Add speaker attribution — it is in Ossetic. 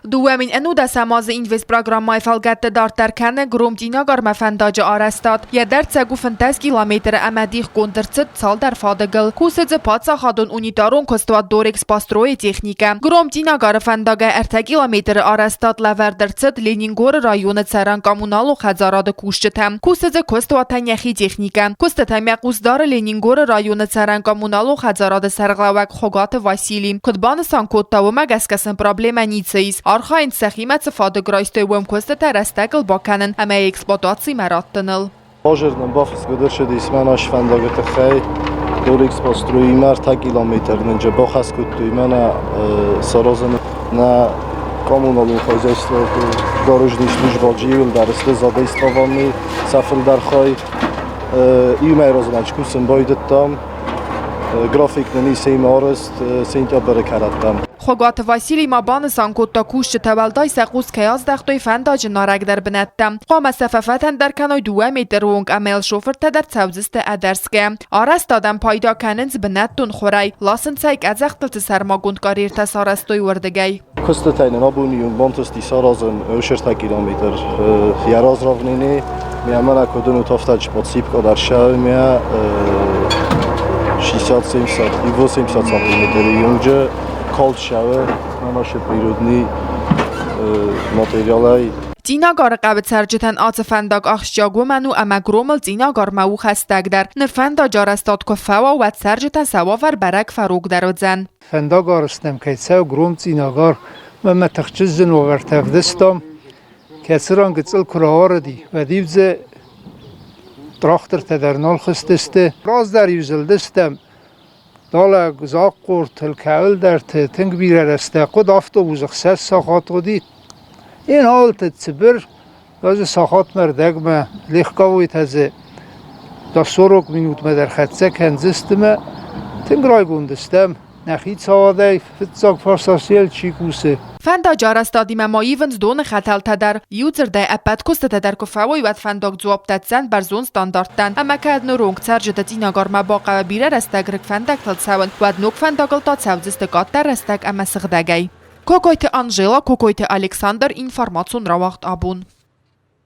Speaker 1: 2011 азы Инвестпрограммӕйы фӕлгӕтты дарддӕр кӕны Гром-Цъинагармӕ фӕндаджы арӕзтад. Йӕ дӕрддзӕг у 15 километры ӕмӕ дихгонд ӕрцыд цалдӕр фадыгыл. Кусы дзы паддзахадон унитарон куыстуат Дорэкспострой-ы техникӕ. Гром-Цъинагары фӕндагӕй ӕртӕ километры арӕзтад лӕвӕрд ӕрцыд Ленингоры районы цӕрӕн-коммуналон хӕдзарады кусджытӕм. Кусы дзы куыстуатӕн йӕхи техникӕ. Куыстытӕм йӕ хъус дары Ленингоры районы цӕрӕн-коммуналон хӕдзарады сӕргълӕууӕг Хуыгаты Васили. Куыд банысан кодта, уымӕ гӕсгӕ сын проблемӕ ницы ис. Архайынц сӕхимӕ цы фадыг райстой, уым куыстытӕ рӕстӕгыл бакӕнын ӕмӕ йӕ эксплуатацимӕ раттыныл.
Speaker 2: Базар нын бафысгӕ ӕрцыдис мӕнӕ фӕндаджы тыххӕй. Дорэкспостроимӕ ӕртӕ километр нын бахӕс кодтой мӕнӕ саразын нӕ коммуналон хозяйство дорожный служба иууылдӕр сты задействованный сӕ фылдӕр хай. Иумӕ размӕ кусын байдыдтам. График нын ис арӕзт сентябры кӕрӕттӕм.
Speaker 1: Хуыгаты Василий ма банысан кодта, кусджытӕ уӕлдай сӕ хъус кӕй аздӕхтой фӕндаджы нарӕгдӕр бынӕттӕм. Хъуамӕ сӕ фӕфӕтӕндӕр кӕной дыууӕ метры онг ӕмӕ йыл шофыртӕ дӕр цӕудзысты ӕдӕрсгӕ. Арӕзтадӕн пайда кӕнынц бынӕттон хурӕй, ласынц ӕй къӕдзӕхтылты сӕрмагонд карьертӕ сарӕзтой уырдыгӕй.
Speaker 2: Куыстытӕй нын абоны онг бантысти саразын ӕртӕ километр йӕ разравнение. Мӕ куыд уыд, афтӕ подсыпка дӕр сӕумӕ 60-70 и 80 сантиметры юнджы калд сӕуы на наши природный материалӕй.
Speaker 1: Цъинагары хъӕуы цӕрджытӕн ацы фӕндаг ахсджиаг уымӕн у, ӕмӕ Громыл Цъинагармӕ у хӕстӕгдӕр. Ныр фӕндаджы арӕзтад куы фӕуа, уӕд цӕрджытӕн сӕ уавӕр бӕрӕг фӕрогдӕр уыдзӕн.
Speaker 3: Фӕндаг арӕзтӕм кӕй цӕуы Гром Цъинагар, мӕ тыхджын зын уавӕртӕ ӕвдыстам, кӕцы ран гыццыл куы рауарыди, уӕд-иу дзы трактортӕ дӕр нал хызтысты. Раздӕр-иу зылдыстӕм далӕ Захъхъортыл, кӕуылдӕрты тынг бирӕ рӕстӕг хъуыд, автобусы хсӕз сахат хъуыди. Ин алты цыбыр, даже сахатмӕ рдӕгмӕ, легковойтӕ дзы до 40 минутмӕ дӕр хӕццӕ кӕндзысты мӕ тынг райгонд стӕм. Нӕ хицауадӕй фыццаг фарсасел чи кусы.
Speaker 1: Фӕндаджы арӕзтадимӕ ма ивынц доны хӕтӕлтӕ дӕр. Иудзырдӕй, ӕппӕт куыстытӕ дӕр куы фӕуой, уӕд фӕндаг дзуапп дӕтдзӕн бӕрзонд стандарттӕн. Ӕмӕ кӕд ныронг цӕрджыты Цъинагармӕ бахъӕуа бирӕ рӕстӕг рыг фӕндӕгтыл цӕуын, уӕд ног фӕндагыл та цӕудзысты къаддӕр рӕстӕг ӕмӕ сыгъдӕгӕй. Кокойты Анжела, Кокойты Александр, информацион рауагъд абон.